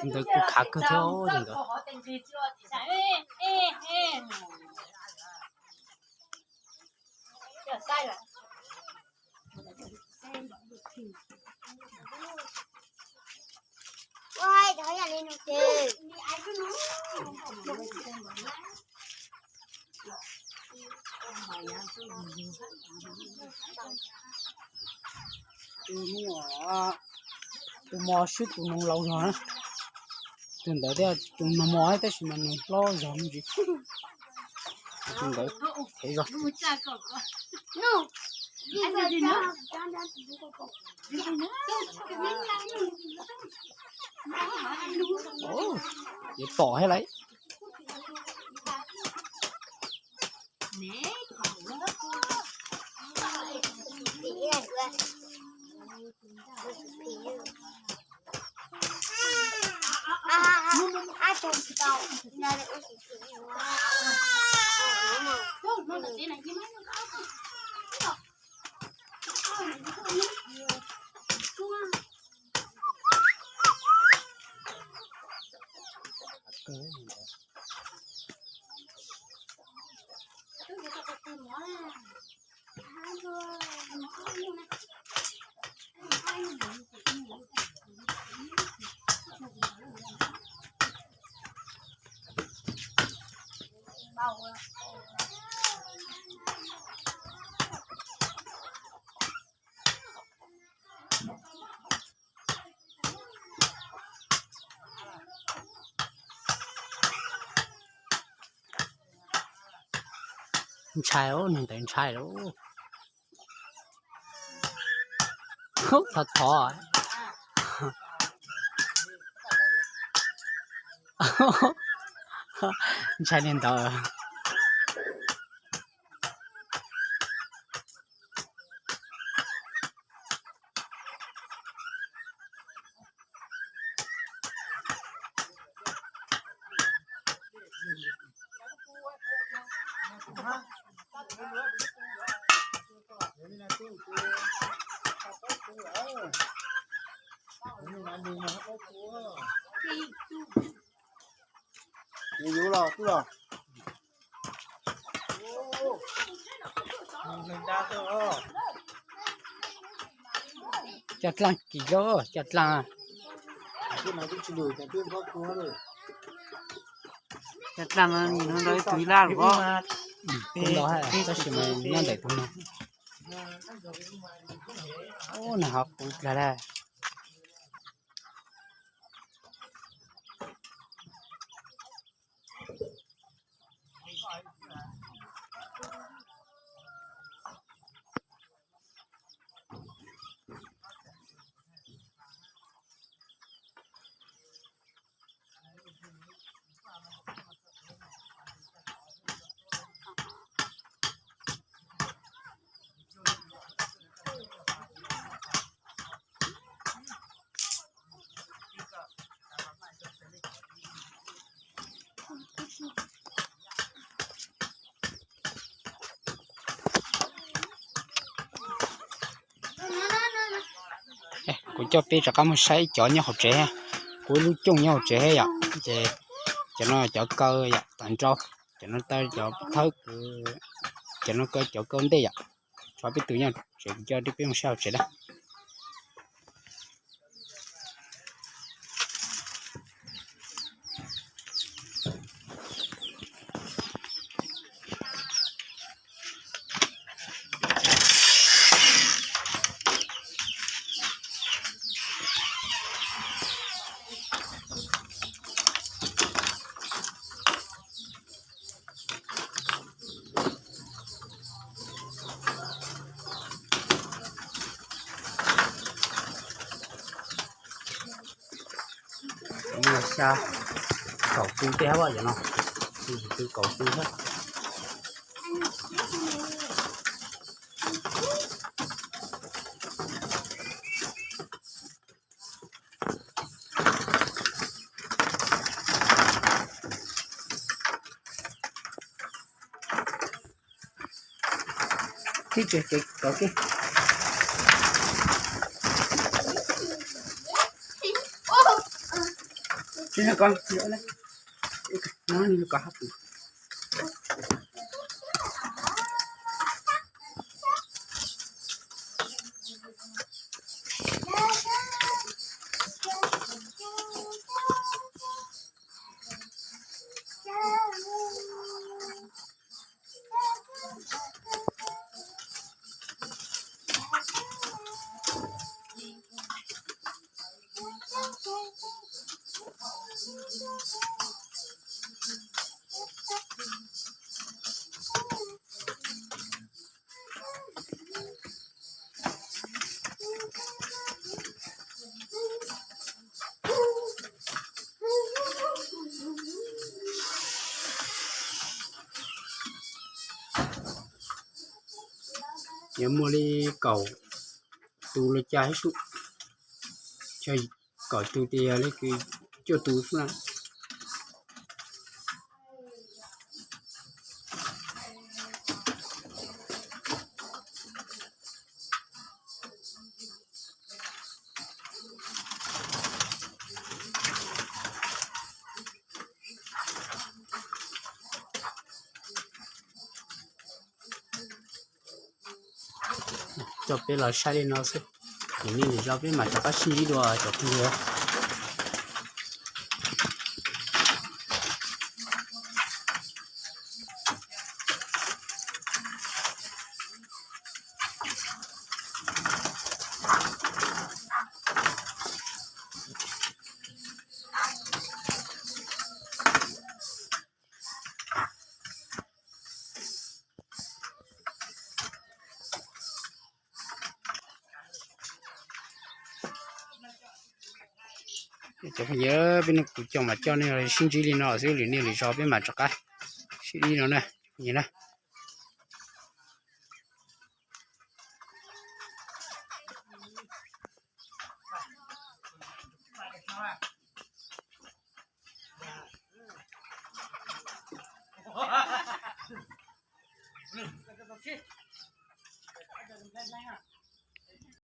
Ntawd kuj khav kawg thiab ntawd. Tus mos swb tus noog laus zog na. Tus ntawd thiaj tus mos mos tab sis mas nws hlob zog me ntsis. Tus ntawd heev zog. Ces pom thiab lauj. Ntshai, neeg ntawd ntshai lauj. Thov thov. Ntshai li ntawd. Cov dlaaj kim lawm, cov dlaaj. Cov dlaaj no nws nrog ib tug ib lab los. Kuv nrog, tab sis mas nyob ntawm tus no. Ub, nws ho puv dlaag lawm. Kuv coj peb rov qab mus saib ib cov nyob hauv tsev, kuv ib lub cooj nyob hauv tsev yom. Ces cov no cov kaw yom, tag nrho. Cov no tau cov thawb, cov no kaw cov kaw ntej yom. Tso peb tus nyob tsev, kuv coj peb mus saib hauv tsev na. Xya kaum tu tej hab, yog no, tu kaum tu hab. Tib tsev kev kov kev. Tsis yog koj, no koj hab pus. Yog muaj li kaum tus los cas hab sub, yog kaum tus ces yog li kws cuaj tus xwb na. Coj peb los saib li no xwb, lwm niaj lwm zaus peb mam rov qab sib ntsib dua cov phooj ywg. Cov phooj ywg, peb kuv coj mam coj nej sib ntsib li no xwb, lwm niaj lwm zaus peb mam rov qab sib ntsib no na, phooj ywg na.